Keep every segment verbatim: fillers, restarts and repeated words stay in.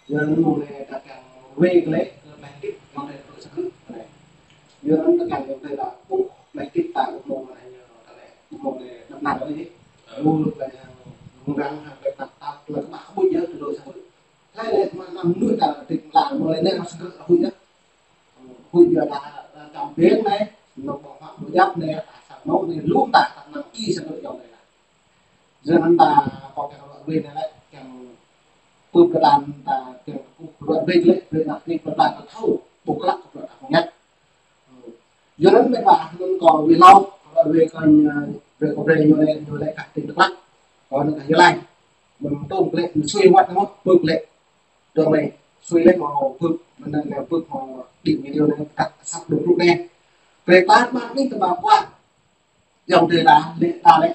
Yua anŭn mơ̆ng anai ta kiăng wai glaĭ kơ tơlơi hơdip ayŏng adơi tơlơi sơngư̆ anai. Yua anŭn ta kiăng ayŏng adơi ta ƀuh tơlơi hơdip ta ƀuh mơ̆ng anai ñu tơlơi ƀuh mơ̆ng anai năm năm anai. Ƀuh tơlơi hăng rŭng răng hăng tơlơi tap tap tơlơi kơƀah kơƀuih yơh tơlơi sơngư̆. Tơlơi lĕ mă năm mơnuih ta tĭt mơla mơ̆ng anai hăng sơngư̆ huĭ yơh. Huĭ yua ta čăm biêng anai, nŏk ƀơ̆ng huă ƀu djăp anai, ta sang mơ̆ng anai lŏm ta, ta năm ki sơngư̆ ayŏng adơi ta. Yua anŭn ta kâo kiăng ră ruai anai lĕ, kiăng pơ̆p kơ ta, ta kiăng pơ̆p ră ruai lĕ, brơi anăp anai kơ ta thâo, ƀuh klă kơ ta pơngăt. Yua anŭn mĕt wa, anŭn kâo wai hlâo, ră ruai kơ ñu, brơi kơ brơi ñu lĕ, ñu lĕ kah tin tơklăk. Kâo anŭn kah yơh laih. Mơ̆ng tơm lĕ, sui wăt anŭn, pơ̆p lĕ. Dơ̆ng anai, sui lĕ hmâo pơ̆p, mơ̆ng anai lĕ pơ̆p hmâo đĭ video anai, kăt asăp dua pluh anai. Brơi ta mă anai tơma kuat. Ayŏng adơi ta lĕ, ta lĕ,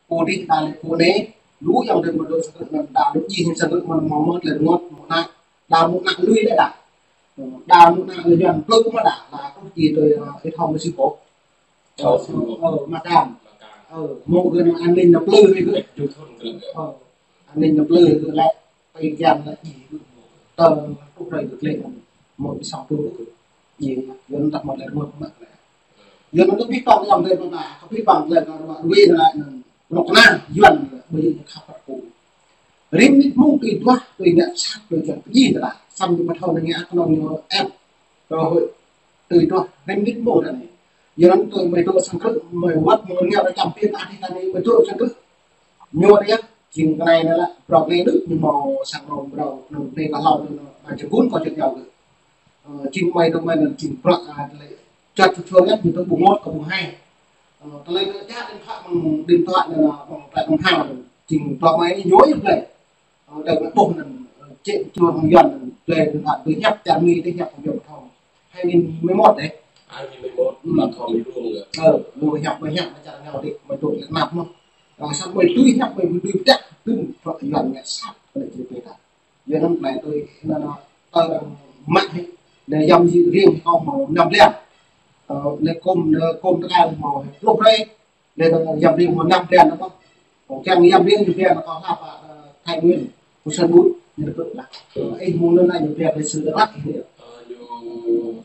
pô adih ta lĕ, pô anai, lu ayŏng adơi mơ̆ dŏ sơngư̆ anŭn ta lu jih sơngư̆ mơ̆n hmâo mơ̆ tơlơi rơngot, mơ̆ ană, ta mơ̆ ană lui lĕ ta. Ta mơ̆ ană lui Yuan plư mơ̆ ta, ta truh jih tui, ơ, ih thâo mơ̆ si pô. Thâo si pô. Ơ, mă kan. Mă kan. Ơ, mơ̆ gơ̆ anŭn an ninh anŭn plư hĭ gơ̆. Lĕ, ju thun gơ̆. Ơ, an ninh anŭn plư hĭ gơ̆ lĕ, pai kiăng lĕ jih gơ̆. Tơ, truh rai gơ̆ lĕ, mơ̆ ƀu sang pô gơ̆. Jih, Yuan ta mơ̆ lĕ rơngot mơ̆ lĕ. Yua anŭn tơ pih păng ayŏng adơi pơma, kơ pih păng tơlơi kơ ră ruai anai lĕ anŭn. Rŏk anai, Yuan lĕ, ƀu djơ̆ ñu khăp kơ pô. Rĭm mơnit mông tui duah, tui ngă sat, tui kiăng pơjing tơdah. Samơ̆ ñu ƀu thâo anai ngă kơnơ̆ng ñu ĕp. Rơ hơi, tui duah, rĭm mơnit mông ta anai. Yua anŭn tui mơi dŏ sang krư̆, mơi wăt, mơi rơngiao, rơčăm pia ta anai, ta anai, mơi dŏ sang krư̆. Ñu anai yơh, jing kơ anai anai lĕ, brŏk anai đôč, ñu hmâo sang rông brŏk, anŭn anai kơ hlâo anai, anŭn, anŭn jơgun kơ jơk yua gơ̆. Ơ, jing mơi dŏ mơi anŭn jing brŏk, a, tơlơi čăt čut čut yơh, ñu dŏ ƀu ngot kơ ƀu hai. Ơ, tơlơi kơ čăt điện thoại mơ̆ng điện thoại anŭn, mơ̆ng tơlơi mơ̆ng hăng anŭn, jing brŏk mơi anai ñu yơh tơlơi. Ơ, tơlơi mơi ƀuh anŭn, ơ, čĕ čut hăng Yuan anŭn, tơlơi điện thoại tơlơi hiăp čar Mi tơlơi hiăp hăng Yuan thâo. Hai nghìn mười một đấy. Hai nghìn mười một, ừ, là thâo mơi rông gơ̆. Ơ, mơi hiăp, mơi hiăp, mơi čar ngao đĭ, mơi dŏ lĕ anăp mơ̆n. Ơ, samơ̆ mơi tui hiăp, mơi tui pơčah, tui brŏk Yuan ngă sat, kơ lĕ čih pơdah. Yua anŭn tơlơi tui, anŭn, anŭn, tơlơi mă hĭ. Anai yăm ji riêng hĭ kâo hmâo năm blan. Ơ, anai kôm, anai kôm tơkai hmâo hĭ pluh rai. Anai anŭn yăm riêng hmâo năm blan anŭn. Kâo kiăng yăm riêng ñu blan anŭn kâo hlăp, ơ, Thái Nguyên, Phú Sơn Bút, ñu tơpă lah. Ơ, ih mơ̆ng anŭn anai ñu blan đại sứ Đắk Lắk hĭ. Ơ, ñu,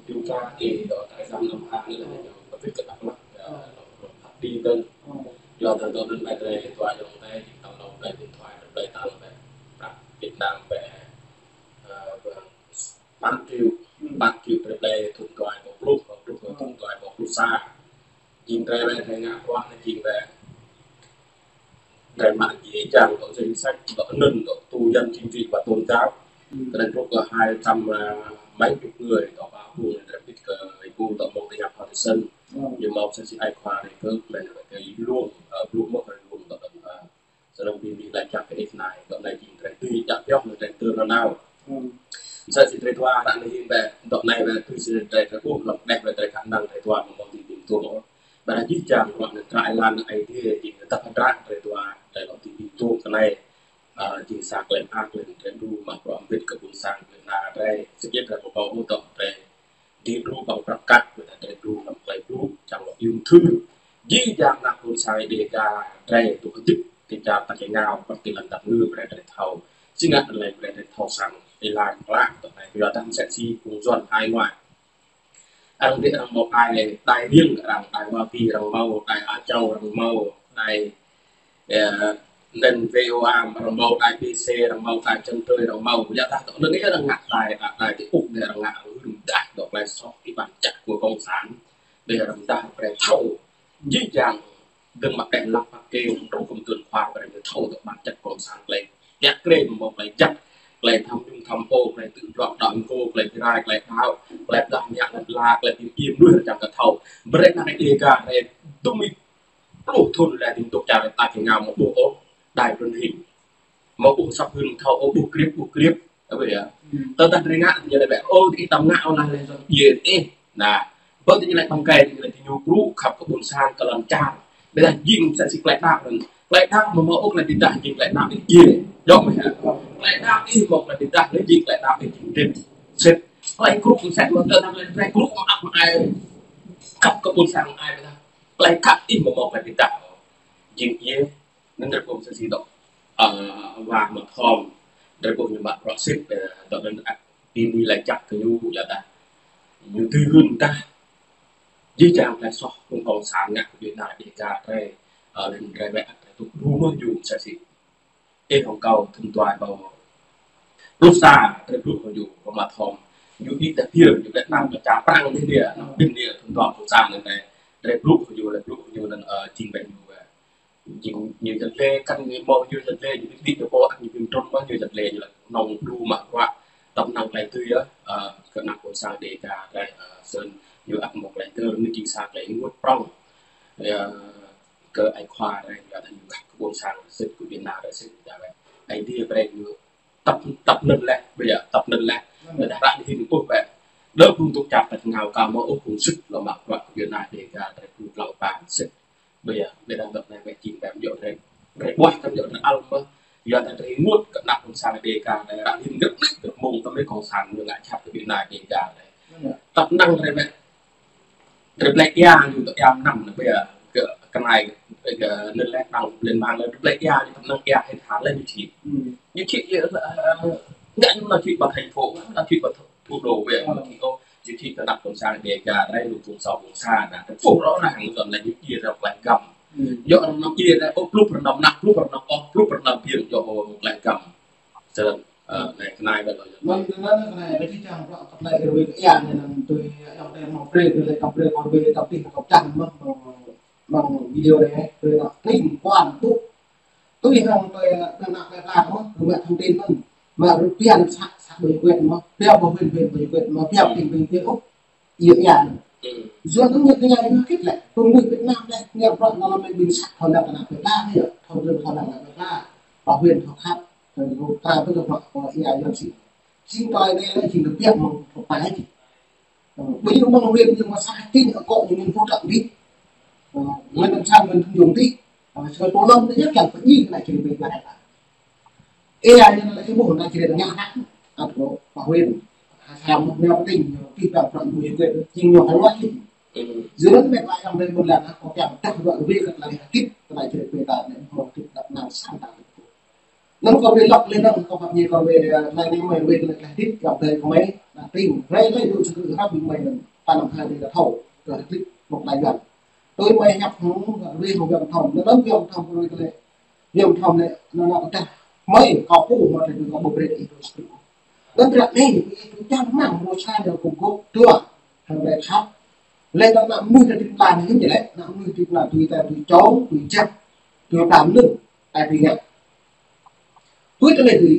ñu ka ih dŏ trại giam Nam Hà anai lĕ ñu tơpă kơ Đắk Lắk, ơ, lŏ, lŏ phat đi dơ̆ng. Ơ. Yua anŭn tơl anŭn anai tơlơi điện thoại dŏ anai, tơl anŭn tơlơi điện thoại, tơlơi tal anai, prăk Việt Nam ƀĕ, ơ, pă triệu, pă triệu brơi tơlơi thŭn dua rơbâo pluh, pluh thŭn dua rơbâo pluh sa. Jing drei lĕ drei ngă bruă anai jing lĕ drei mă jih jang dŏ danh sách, dŏ anŭn dŏ tu dân chính trị và tôn giáo. Kơ drei truh kơ hai trăm, ơ, mấy chục người dŏ ba vùng, drei pĭt kơ ƀu dŏ mơ̆ng tơnap Hoa Sơn. Ñu mơ̆ sa si ai khua drei kơ lĕ kơ luông, ơ, luông mơ̆ kơ luông dŏ, ơ, Sơnăm bi bi lač čăk kơ ih anai, dŏ anai jing drei tui čăk pioh anŭn drei tơl nanao. Sa si drei dua ră anai hĭ ƀĕ, dŏ anai ƀĕ tui si drei drei ƀuh lăm đeh ƀĕ drei khả năng drei dua mơ̆ng mơ̆ng ti ƀing tuôm. Ƀĕ jih jang bruă anŭn trăi lan ai tiê jing tăp hơdră drei dua drei lŏ ti ƀing tuôm kơ anai. Ơ, jing sa klei mơak lĕ drei đru mă bruă mbĭt kơ ƀuôn sang Việt Nam drei, sĭt drei ƀu pô ƀu dŏ drei. Drei đru ƀơ̆ng prăk kăk, ƀôdah drei đru lăm klei blŭ, čang lŏ iung thư. Jih jang ană ƀuôn sang Dêga drei tŭ hơdip, kơ čar ta kơ ngao, pơr ti lăn dap ngư brei drei thâo. Si ngă anŭn lĕ brei drei thâo sang, ih lač klă, tơlơi yua dah msĕ si phung Yuan hải ngoại. Arăng dih arăng mâo đài, đài riêng arăng, đài Hoa Kỳ arăng mâo, đài Á Châu arăng mâo, đài Ơ, anŭn V O A arăng mâo, đài B C arăng mâo, đài Chân Trời arăng mâo. Yua dah tơ anŭn anai arăng ngă đài, đài, đài ti Úc anai arăng ngă arăng hưn dah dŏ klei soh ti bản chất của cộng sản. Đe arăng dah brei thâo. Jih jang dơ̆ng mă đeh lăp pă kơ truh kơ mơtưn khua brei thâo dŏ bản chất cộng sản klei. Yak krem mâo klei jăk, klei tham nhũng tham ô, klei tŭ juă đa ngô, klei bi rai, klei đao, klei dah ñă lăn la, klei bi im đuaĭ čang kơ thâo. Brei ană Dêga brei dŭm pluh thŭn lĕ dĭng dŏ čar ta kơ ngao mơ̆ ƀuh ôh đài truyền hình. Mơ̆ ƀuh săp hưn thâo ôh ƀuh krip, ƀuh krip. Ơ, ƀĕ. Tơdah drei ngă, ñu lĕ ƀĕ, ơ, ti ih tam ngă ôh lah lĕ Yuan djiê ih. Anai, ƀơi ti ñu lĕ ƀăng kơ, ti ñu lĕ ti ñu brŭ khăp kơ ƀuôn sang kơ lŏn čar. Ƀĕ dah jing msĕ si klei đăo anŭn. Klei đăo mơ̆ mâo ôh klei tơdah jing klei đăo ih djiê. Dŏ mơ̆ hă. Klei đăo ih mâo klei tơdah lĕ jing klei đăo ih jing dĭt. Sĭt. Klei krŭ msĕ mơ̆ tơdah klei krŭ mă ăp mă ai. Khăp kơ ƀuôn sang ai ƀĕ dah. Klei khăp ih mơ̆ mâo klei tơdah. Jing djiê. Anŭn drei pô msĕ si dŏ, ơ, wa mă thom. Drei ƀuh ñu mă bruă sĭt, ơ, dŏ anŭn ăt ƀing ñu laĭ čăk kơ ñu, yua dah ñu tui hưn dah jih jang tơlơi soh phung cộng sản ngă kơ Việt Nam Đêga drei, ơ, lĕ drei wơ̆t ăt drei tŭ đru mơ̆ ñu msĕ si. Ih hŏng kâo thŭn dua rơbâo pluh sa drei blŭ hŏng ñu, pơmă thom. Ñu ih tơ phiơr, ñu lĕ nang pơčah prang dih dia, nang pin dia thŭn dua rơbâo pluh sa anŭn drei, drei blŭ hŏng ñu, lĕ blŭ hŏng ñu anŭn, ơ, jing ƀĕ ñu wơ̆t. Jing ñu jăt lĕ, kăn ñu mơ̆ ñu jăt lĕ, ñu ƀĭ ƀĭ ñu ƀô̆, ñu ƀĭ trŭn mơ̆ ñu jăt lĕ, ñu lĕ nong đru mă bruă, tăp năng tơlơi tui yơh, ơ, kơ ană ƀôn sang Đêga drei, ơ, snăn ñu ăt mơ̆ tơlơi tơl, ñu jing sa tơlơi ênguôt prŏng. Ơ, kơ ai khua drei, yua dah ñu gah kơ ƀôn sang sĭt, kơ Việt Nam drei sĭt, yua dah wơ̆t. Aê Diê brei ñu tăp, tăp anŭn leh, ƀiă tăp anŭn leh. Dah ră anai hĭn ƀuh wơ̆t. Đơ phung dŏ čar ta ngao ka mơ̆ ôh phung sĭt lŏ mă bruă kơ Việt Nam Đêga drei phung lăng pă sĭt. Ƀiă, ƀiă dah dŏ anai wơ̆t jing ƀĕ yua drei, drei ƀuah kăn yua drei ăl mơ̆. Yua dah drei ênguôt kơ ană ƀôn sang Đêga drei, ră anai hĭn grăp anai grăp mông tơmơi cộng sản ñu ngă čăk kơ Việt Nam Đêga drei. Tăp năng drei wơ̆t. Drei blĕ ia ñu tơ ia mnăm anŭn ƀiă kơ kơnai kơ anŭn lĕ đang lên mạng lĕ drei blĕ ia ñu tăp năng ia hĭn hă lĕ ñu čih. Ñu čih, ơ, ngă ñu nao čih ƀă thành phố, nao čih ƀă thủ đô ƀiă ñu čih ôh, ñu čih kơ ană ƀôn sang Đêga drei lu phung sâo phung sa, dah drei pơpŭ rŏ răng dŏ lĕ ñu ia drei tơlơi găm. Yua anŭn ia drei ôh, pluh pơ anăm nă, pluh pơ anăm ôh, pluh pơ anăm biêng yua ôh tơlơi găm. Snăn, ơ, anai kơnai wơ̆t lŏ. Mơ̆ng anŭn kơnai wơ̆t čih čang bruă kơ tơlơi rơwơi kơ ia anai anŭn tui ayŏng adơi mơ̆ng brơi, tui lĕ kơ brơi kơ rơwơi tăp tih kơ čang mơ̆n, mơ̆ng, mơ̆ng video anai, tui lĕ tring kuan ƀuh. Tui hăng tui, ơ, tui ană plei pla mơ̆n, tui mă thông tin mơ̆n. Mă rơpian să, să ƀơi quên mơ̆n, pia ƀơi huyện, huyện ƀơi quên mơ̆n, pia tỉnh ƀơi quên ôh. Yua anŭn. Yua anŭn ñu tơña ñu hơget lĕ, phung mơnuih Việt Nam lĕ, ñu bruă anŭn lĕ ƀing sat thâo lăng ană plei pla, yơh, thâo lăng, thâo lăng ană plei pla, pă huyện thâo khăp, thâo ta ƀuh kơ bruă kơ ia yua si. Jing tơlơi anai lĕ jing kơ biă mơ̆ng thâo pă jing. Ơ, ƀing ñu mơ̆ng huyện ñu mă sa kinh akŏ ñu min hỗ trợ đih. Ơ, Nguyễn Tấn Sang, Nguyễn Tấn Dũng đih. Ơ, sơ tô lông đih yơh kiăng pơjing kơ ană čri ƀing plei pla. Ê, ai ñu lĕ ih ƀuh ană čri ngă hă. Ăt kơ pă huyện. Ha, sa mơ̆ nao pơting, ñu pih păng prăk ƀu yua kơ, jing ñu hơluah lih. Yua anŭn mĕt wa ayŏng adơi ƀôn lan, kâo kiăng pơdah bruă rơwơi kơ tơlơi hơget, tơlơi čri ƀing ta anai, mơ̆ng hơget dăp năng sang ta. Anŭn kâo wơ̆t lŏk leh anŭn kâo pap ñe kâo wơ̆t, ơ, anai anai mơi wơ̆t kơ leh hơget, ayŏng adơi kơ mơi, ană tring, rai rai dŏ sa krư̆ hrăm ƀing mơi anŭn, ta anăm hơget ta thâo, kơ hơget mơ̆ng tơlơi Yuan. Tui mơi hiăp hŏng, wơ̆t hŏng Yuan thâo, anŭn Yuan thâo kơ wơ̆t kơ leh, Yuan thâo leh, anŭn anŭn kơ tah, mơi kâo pô mă tơlơi kâo ƀu brơi ih dŏ sa krư̆. Anŭn ră anai, ih dŏ čang mơ̆ng mrô sa anai kâo gŏp dua, hăng leh khăp. Leh anŭn ană mơnuih ta tring pla anai hĭn jĕ leh, ană mơnuih tring pla tui ta tui čong, tui jăk, tui pla mơnơ̆ng, ta tui ngă. Tui tơlơi tui,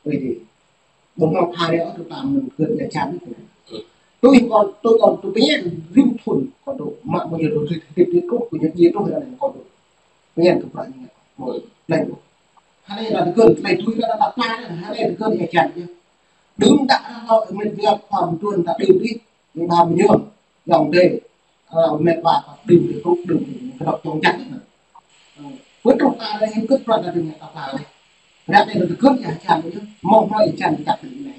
tui tui. Ƀu hmâo pha ră ôh tui pla mơnơ̆ng kơ ia čan anai. Tui kâo, tui kâo, tui pơñen rĭm thŭn, kâo dŏ mă mơ̆ ñu dŏ tui tui tui truh, kơ ñu ia truh ră anai kâo dŏ. Pơñen kơ pla ñu ngă. Mơ̆, leh dŏ. Hơnai dah tơgơ̆n, tơlơi tui dah dah pla dah, hơnai tơgơ̆n ia čan yơh. Đưm đă dah lŏ mĕt wa khua mơtuan ta đưm đih, ñu ba mơñum, ayŏng adơi, ơ, mĕt wa khua đưm đih, truh đưm đih, kơdŏp čong čăt đih anŭn. Ơ, wơ̆t truh ta leh, hĭ kơ̆t pla ta đưm đih ta pla leh. Ră anai dah tơgơ̆n ia čan yơh, mơ̆ng hlơi ia čan čăt đih anai.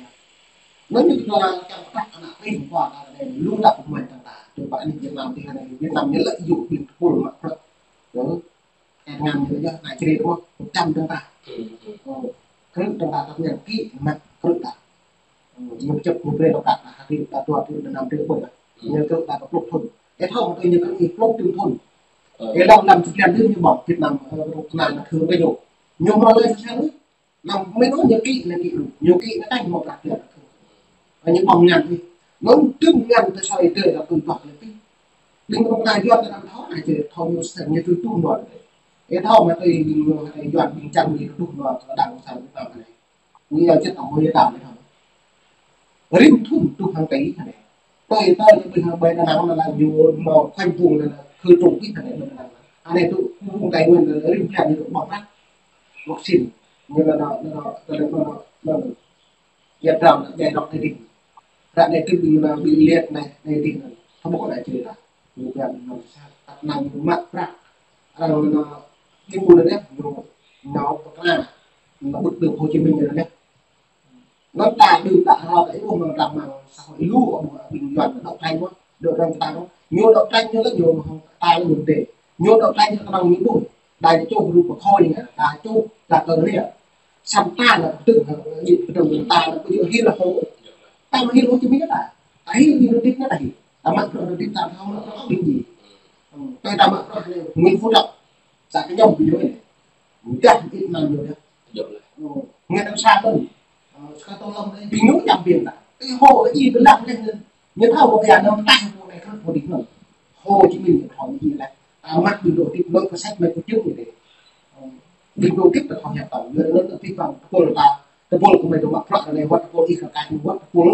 Anŭn ñu kơ ta čang pơdah ană tring khua ta anai, lu ta pơmĭn ta ta, tui pă anai Việt Nam đih anai, Việt Nam ñu lĕ yua ƀing tơpul mă bruă. Ơ, Ơ, ngăn ñu yơh, ană čri mơ̆, một trăm dơ̆ng ta. Ơ, krư̆ dơ̆ng ta, ta ngăn kĭ, mă krư̆ ta. Ơ, ñu pơčăp ñu brơi dơ̆ng ta, ta hơdip ta dua triệu, năm triệu ƀơi ta. Ñu krư̆ ta kơ pluh thŭn. Ơ, thâo mă tui ñu krư̆ ñu pluh thŭn. Ơ, lăm năm chục năm đưm ñu ƀơ̆ng Việt Nam, ơ, rŏk kơnang na thương ƀơi ñu. Ñu mă lơi sa čăn. Năm mĕt ôh ñu kĭ, ñu kĭ, ñu kĭ, ñu tañ mơ̆ prăk ñu. Ñu ƀơ̆ng ngăn ih. Anŭn tŭm ngăn tơ soi tơ, tŭm toh lĕ ih. Đing rŏk kơnang Yuan ta anăm thâo, ană čri thâo ñu sơng, ñu tŭ tŭ nua. Ơ thâo mă tui đing ñu, hă, Yuan đing čang ñu tŭ tŭ nua, kơ đang sang Việt Nam anai. Ñu yua čĕt tơm mơi tam anai thâo. Rĭm thŭn tŭ hăng tơ ih anai. Tui tơ ñu ƀing hăng ƀai Đà Nẵng anŭn lĕ ñu mă khoanh vùng anŭn lĕ khơi trung ih anai ƀai Đà Nẵng. Anai tŭ khu vùng Tây Nguyên anŭn rĭm blan ñu ƀơ̆ng prăk. Vaccine. Ñu anŭn, anŭn, anŭn, anŭn, anŭn. Yua dah anŭn, djai dŏ anai đing. Ră anai tŭ ƀing anŭn ƀing liet anai, anai đing anŭn. Thâo ƀuh anai čri ta. Ñu ƀiă anŭn sa, tăp năng ñu mă prăk. Arăng anŭn, ñu ƀu anŭn yơh, ñu nao pơkra. Anŭn ƀut đưm Hồ Chí Minh anŭn yơh. Anŭn ta đưm ta hră ta ih ƀuh mơ̆ng ră mơ̆ng xã hội lu, ƀuh ƀing Yuan đấu tranh mơ̆n, đấu tranh ta mơ̆n. Ñu đấu tranh ñu lĕ ñu hăng ta lĕ ñu tê. Ñu đấu tranh ñu kơnơ̆ng ñu ƀuh. Đa čô rup pơkhôi ñu, đa čô ta kơ rĕ. Samơ̆ ta lĕ pơtŭ, pơtŭ ta lĕ pơtŭ hil lĕ hô. Ta mă hil Hồ Chí Minh ta. Ta hil ñu dip ñu ta hil. Ta mă bruă ñu dip ta thâo mă bruă ƀing ñu. Tui ta mă bruă anai Nguyễn Phú Trọng. Sa kơ ñăm ƀing ñu anai. Ñu dah it nam ñu dah. Ñu dah. Ngă năm sa tơn. Sa kơ tơlơi ƀing ñu ñăm ƀing ta. Tui hô ih ƀu lăng leh anŭn. Ñu thâo kơ ƀiă năm ta hô anai kơ hô dip ñu. Hồ Chí Minh ñu thâo ñu leh. Ta mă ƀing ñu dip ñu kơ sĕt mĕt kơ čư̆ ñu dih. Ƀing ñu dip ta thâo hiăp tâo. Ñu anŭn ta pih păng tơpul ta. Tơpul kơ mơi dŏ mă bruă anai wăt tơpul ih kơ kai wăt tơpul.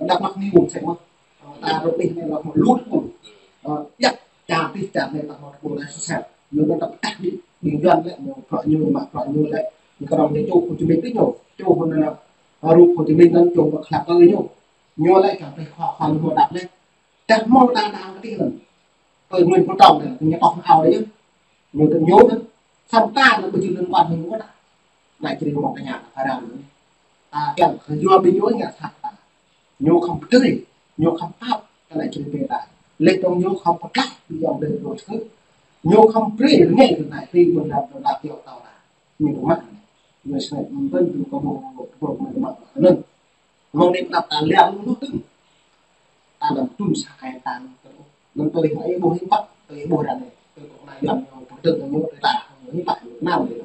Đăk mă ni wơ̆t sĕt mă. Ta rơ̆k ih anai lăk mă lu tơpul. Yăp, čar tih čar anai ta mă tơpul anai sĕt. Ñu anŭn ta pơtah dih. Ƀing Yuan lĕ ñu bruă ñu mă bruă ñu lĕ. Ñu kơ rong ñu čô Hồ Chí Minh tih ñu. Čô anŭn anai. Rup Hồ Chí Minh anŭn čô mă klăk kơ ñu. Ñu lĕ čar tih khua khua ñu mă đăk lĕ. Čar mơ̆ ta đang kơ tih anŭn. Tui Nguyễn Phú Trọng anai, ñu tŏh ao anai. Ñu tŭ ñu anŭn. Samơ̆ ta anŭn ƀu djơ̆ lŏn quan ñu ta. Anai čri mơ̆ ta ña ta rao anŭn. Ta kiăng kơ yua ƀing ñu ngă sat ta. Ñu khŏm pơtưi, ñu khŏm pap, kơ anai čri ƀing ta. Leh dong ñu khŏm pơtlaih, ƀing yŏng đơi dŏ čhư̆. Ñu khŏm brơi rơngai kơ anai, brơi ƀing đam đam đam yŏng tâo ta. Ñu tŭ mă. Ñu snai ƀing ƀing kơ mơ̆, ƀing mơ̆ mă anŭn. Mơ̆ng anai pơđăp ta liang lu lu tưng. Ta đăm tŭn sa kai ta anŭn tơl. Anŭn tui hăng ih ƀuh hiư̆m pă, tui ih ƀuh ră anai. Tui kơ anai Yuan ñu pơtơ̆ng ñu tui ta, ñu hiư̆m pă ñu nao dih.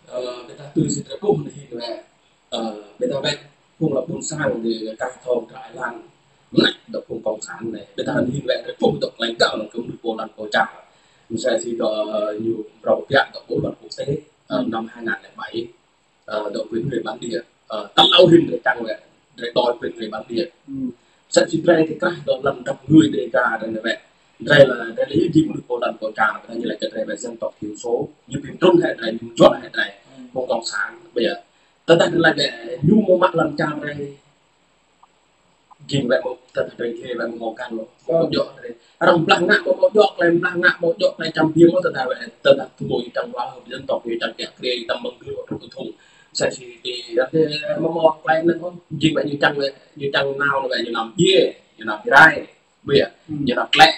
Ơ, ƀing ta tui sĭt drơi ƀuh anai hĭ wĕ. Ơ, ƀing ta wĕ phung lŏ ƀun sang dih kah thâo krah ai lăng. Mơnă dŏ phung cộng sản anai. Ƀing ta hĭ wĕ drơi ƀuh dŏ klai kơ anŭn kơ mơnuih pô lăn pô čar. Mơsĕ si dŏ, ơ, ñu brơi biă dŏ pô lăn quốc tế, ơ, năm hai ngàn lẻ bảy. Ơ, dŏ quyền người bản địa. Ơ, tơlơi hĭn drơi čang wĕ, drơi đòi quyền người bản địa. Sĕt si drơi tih krah dŏ lăm dăp người Đêga drơi anai wĕ. Drơi lĕ, drơi lĕ yua jing mơnuih pô lăn pô čar, drơi ñu lĕ kơ drơi wĕ dân tộc thiểu số. Ñu ƀing trŭn hĕ drơi, ñu juăt hĭ drơi. Phung cộng sản, ƀiă. Tơdah drơi lĕ ñu mơ̆ mă lăn čar drơi. Jing wĕ mơ̆ tơdah drơi kơ wĕ mơ̆ mơ̆ kăn mơ̆. Mơ̆ djŏ drơi. Arăng blah ngă mơ̆ mơ̆ djŏ klai, blah ngă mơ̆ djŏ klai čăm biă mơ̆ tơdah wĕ, tơdah tơmơi čang wa hơ̆, dân tộc ñu čang kiă kriê, čăm mơ̆ng gưl hơ̆ trŭk kơthŭng. Sĕt si ti, ră tih mơ̆ mơ̆ klai anŭn hơ̆, jing wĕ ñu čang wĕ, ñu čang nao wĕ, ñu năm djiê, ñu năm djrai, ƀiă, ñu năm tlĕ.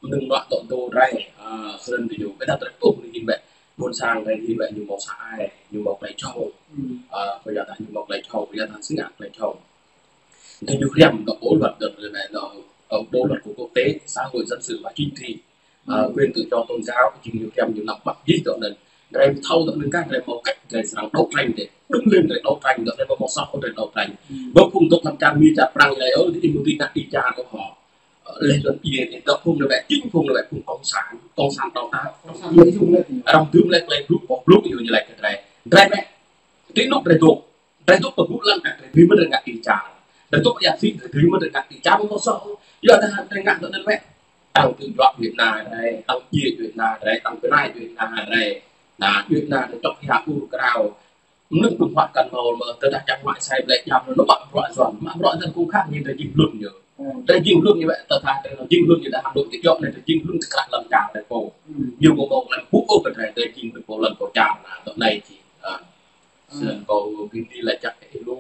Mơnơ̆ng mă tŏ dŏ drơi, ơ, snăn tui ñu, ƀiă ta drơi ƀuh anai hĭ wĕ, ƀun sang drơi hĭ wĕ ñu mâo sa ai, ñu mâo klai čhŏng. Ơ, kơ yua ta ñu mâo klai čhŏng, kơ yua ta si ngă klai čhŏng. Tui ñu hriăm dŏ bộ luật dŏ, dŏ, dŏ, ơ, bộ luật của quốc tế, xã hội dân sự và chính trị, ơ, quyền tự do tôn giáo, jing ñu hriăm ñu năm ƀăp jih dŏ anŭn. Drơi thâo dŏ anŭn kah, drơi mâo cách, drơi srăng đấu tranh dih. Đứng lên drơi đấu tranh, dŏ drơi mâo soh drơi đấu tranh. Ƀơi phung dŏ lăm čar Mi čar Prăng lĕ, ơ, dih mơ̆ tui ngă đi čar kơ hŏ. Ơ, leh dŏ yơh, dŏ phung anai wĕ, jing phung anai wĕ, phung cộng sản, cộng sản đào tạo. Cộng sản lợi dụng lĕ. Arăng dưm lĕ, klai blŭ, ƀuh blŭ, ñu lĕ kơ drơi. Drơi wĕ. Ti nŏ drơi dŏ. Drơi dŏ pơgŭ lăng kơ drơi dưi mơ̆n drơi ngă đi čar. Drơi dŏ yă si drơi dưi mơ̆n drơi ngă đi čar mơ̆ soh. Yua dah drơi ngă dŏ anŭn wĕ. Arăng tŭ juă Việt Nam drơi, arăng djiê Việt Nam drơi, arăng bơnai Việt Nam drơi. Anai, Việt Nam drơi čŏk hia ur krao. Mơnơ̆ng ƀơ̆ng huă kăn mâo mơ̆, tơdah čang huă sai ƀlĕ jam anŭn, mă bruă Yuan, mă bruă dân kông khă ñu drơi jing hlŭn ñu. Drơi jing hlŭn ñu wĕ, tơdah drơi jing hlŭn ñu dah hăm dŏ ti jŏk anai, drơi jing hlŭn ti krah lăm čar drơi pô. Ñu mơ̆ mâo lăm pŭ ôh kơ drơi, drơi jing hlŭn pô lăm pô čar anai, dŏ anai jing. Snăn kâo ƀing dih laĭ čăk kơ ih lu.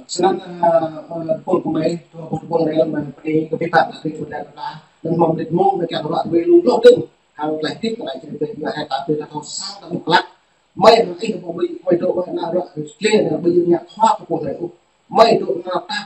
Snăn, ơ, ơ, tơpul kơ mơi, tơpul kơ mơi, mơi pơdai kơ ƀing ta, kơ ƀing ta, anŭn mơ̆ng ƀing mơ̆ng, mơi kiăng ruă wĕ lu, lu dơ̆ng. Hăng klai tih, klai čri ƀing, mơi hai ta ƀing ta thâo sang, ta ƀuh klăk. Mơi hăng ih ƀu ƀu mơi dŏ mơi nao ruă, klĕ nao ƀu djơ̆ ngă khua kơ pô hlơi ôh. Mơi dŏ nao ta.